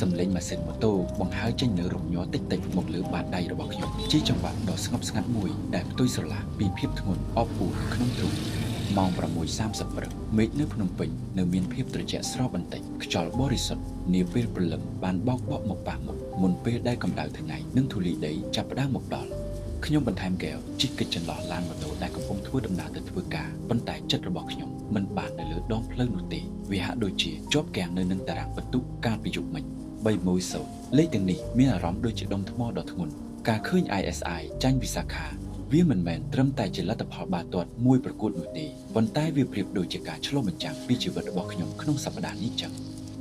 សំឡេងម៉ាស៊ីនម៉ូតូបង្ហើរចេញនូវរំញ័រតិចៗមកលើបាតដៃរបស់ខ្ញុំជាចង្វាក់ដ៏ស្ងប់ស្ងាត់មួយដែលផ្ទុយស្រឡះពីភាពធ្ងន់អបអួរក្នុងទ្រូងម៉ោង6:30ព្រឹកមេឃនៅភ្នំពេញនៅមានភាពត្រជាក់ស្រស់បន្តិចខ្យល់បរិសុទ្ធនាពេលព្រលឹមបានបោកបក់មកប៉ះមុខមុនពេលដែលកម្ដៅថ្ងៃនិងធូលីដីចាប់ផ្ដើមមកដល់ខ្ញុំបន្ថែមកែវជិះកិច្ចចន្លោះឡានម៉ូតូដែលកំពុងធ្វើដំណើរទៅធ្វើការប៉ុន្តែចិត្តរបស់ខ្ញុំមិនបាននៅលើដងផ្លូវនោះទេវាហាក់ដូចជាជាប់គាំងនៅនឹងតារាងពិន្ទុកាលពីយប់មិញ310លេខទាំងនេះមានអារម្មណ៍ដូចជាដុំថ្មដ៏ធ្ងន់ការឃើញ ISI ចាញ់វិសាខាវាមិនមែនត្រឹមតែជាលទ្ធផលបាល់ទាត់មួយប្រកួតនោះទេប៉ុន្តែវាប្រៀបដូចជាការឆ្លុះបញ្ចាំងពីជីវិតរបស់ខ្ញុំក្នុងសប្តាហ៍នេះចឹង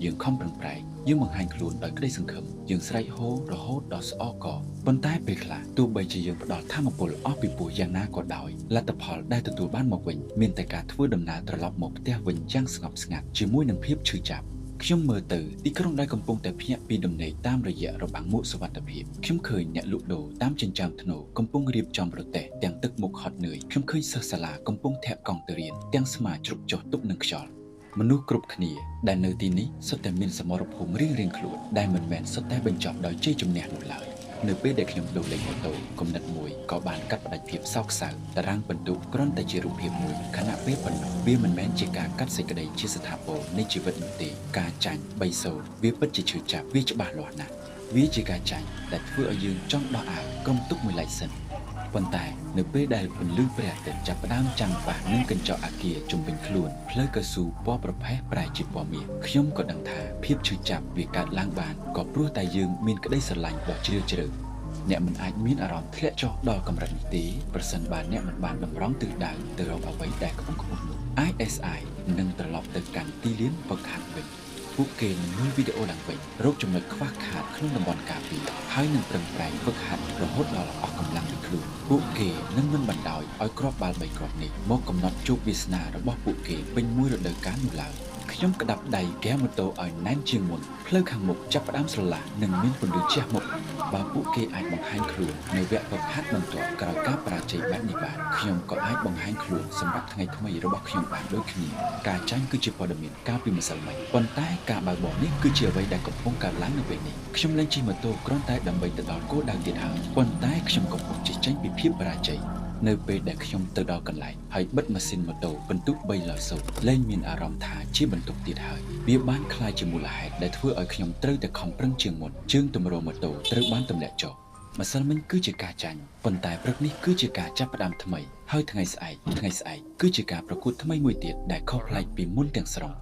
យើងខំប្រឹងប្រែងយើងបង្ហាញខ្លួនដោយក្តីសង្ឃឹមយើងស្រែកហ៊ោរហូតដល់ស្អកកប៉ុន្តែពេលខ្លះទោះបីជាយើងផ្ដល់ធម៌ពលអស់ពីពោះយ៉ាងណាក៏ដោយលទ្ធផលដែលទទួលបានមកវិញមានតែការធ្វើដំណើរត្រឡប់មកផ្ទះវិញយ៉ាងស្ងប់ស្ងាត់ជាមួយនឹងភាពឈឺចាប់ខ្ញុំមើលទៅទីក្រុងដែលកំពុងតែភ្ញាក់ពីដំណេកតាមរយៈរបាំងមួកសុវត្ថិភាពខ្ញុំឃើញអ្នកលក់ដូរតាមចិញ្ចើមថ្នូរកំពុងរៀបចំរទេះទាំងទឹកមុខហត់នឿយខ្ញុំឃើញសិស្សសាលាកំពុងធាក់កង់ទៅរៀនទាំងស្មាជ្រុកចុះទប់នឹងខ្យល់មនុស្សគ្រប់គ្នាដែលនៅទីនេះសុទ្ធតែមានសមរភូមិរៀងៗខ្លួនដែលមិនមែនសុទ្ធតែបញ្ចប់ដោយជ័យជំនះនោះឡើយនៅពេលដែលខ្ញុំដូរលេខម៉ូតូគំនិតមួយក៏បានកាត់ផ្តាច់ភាពសោកសៅតារាងពិន្ទុគ្រាន់តែជារូបភាពមួយខណៈពេលប៉ុណ្ណោះវាមិនមែនជាការកាត់សេចក្តីជាស្ថាពរនៃជីវិតនោះទេការចាញ់3-0វាពិតជាឈឺចាប់វាច្បាស់លាស់ណាស់វាជាការចាញ់ដែលធ្វើឲ្យយើងចង់ដោះអាវក្រុមទុកមួយឡែកសិនប៉ុន្តែនៅពេលដែលពន្លឺព្រះអាទិត្យចាប់ផ្ដើមចាំងប៉ះនឹងកញ្ចក់អគារជុំវិញខ្លួនផ្លូវកៅស៊ូពណ៌ប្រផេះប្រែជាពណ៌មាសខ្ញុំក៏ដឹងថាភាពឈឺចាប់វាកើតឡើងបានក៏ព្រោះតែយើងមានក្តីស្រឡាញ់ដ៏ជ្រាលជ្រៅអ្នកមិនអាចមានអារម្មណ៍ធ្លាក់ចុះដល់កម្រិតនេះទេប្រសិនបើអ្នកមិនបានតម្រង់ទិសដៅទៅរកអ្វីដែលខ្ពង់ខ្ពស់នោះ ISI នឹងត្រឡប់ទៅកាន់ទីលានហ្វឹកហាត់វិញពួកគេនឹងមើលវីដេអូឡើងវិញរកចំណុចខ្វះខាតក្នុងតំបន់ការពារហើយនឹងប្រឹងប្រែងហ្វឹកហាត់រហូតដល់អស់កម្លាំងពីខ្លួនពួកគេនឹងមិនបណ្ដោយឲ្យគ្រាប់បាល់3គ្រាប់នេះមកកំណត់ជោគវាសនារបស់ពួកគេពេញមួយរដូវកាលនោះឡើយខ្ញុំក្តាប់ដៃហ្គេម៉ូតូឲ្យណែនជាងមុនផ្លូវខាងមុខចាប់ផ្ដើមស្រឡះនិងមានពន្លឺជះមុខបើពួកគេអាចបង្ហាញខ្លួននៅវគ្គហ្វឹកហាត់បន្ទាប់ក្រោយការបរាជ័យបែបនេះបានខ្ញុំក៏អាចបង្ហាញខ្លួនសម្រាប់ថ្ងៃថ្មីរបស់ខ្ញុំបានដូចគ្នាការចាញ់គឺជាព័ត៌មានកាលពីម្សិលមិញប៉ុន្តែការបើកបរនេះគឺជាអ្វីដែលកំពុងកើតឡើងនៅពេលនេះខ្ញុំលែងជិះម៉ូតូគ្រាន់តែដើម្បីទៅដល់គោលដៅទៀតហើយប៉ុន្តែខ្ញុំកំពុងជិះចេញពីភាពបរាជ័យនៅពេលដែលខ្ញុំទៅដល់កន្លែងហើយបិទម៉ាស៊ីនម៉ូតូពិន្ទុ3-0លែងមានអារម្មណ៍ថាជាបន្ទុកទៀតហើយវាបានក្លាយជាមូលហេតុដែលធ្វើឲ្យខ្ញុំត្រូវតែខំប្រឹងជាងមុនជើងទម្រម៉ូតូត្រូវបានទម្លាក់ចុះម្សិលមិញគឺជាការចាញ់ប៉ុន្តែព្រឹកនេះគឺជាការចាប់ផ្ដើមថ្មីហើយថ្ងៃស្អែកគឺជាការប្រកួតថ្មីមួយទៀតដែលខុសប្លែកពីមុនទាំងស្រុង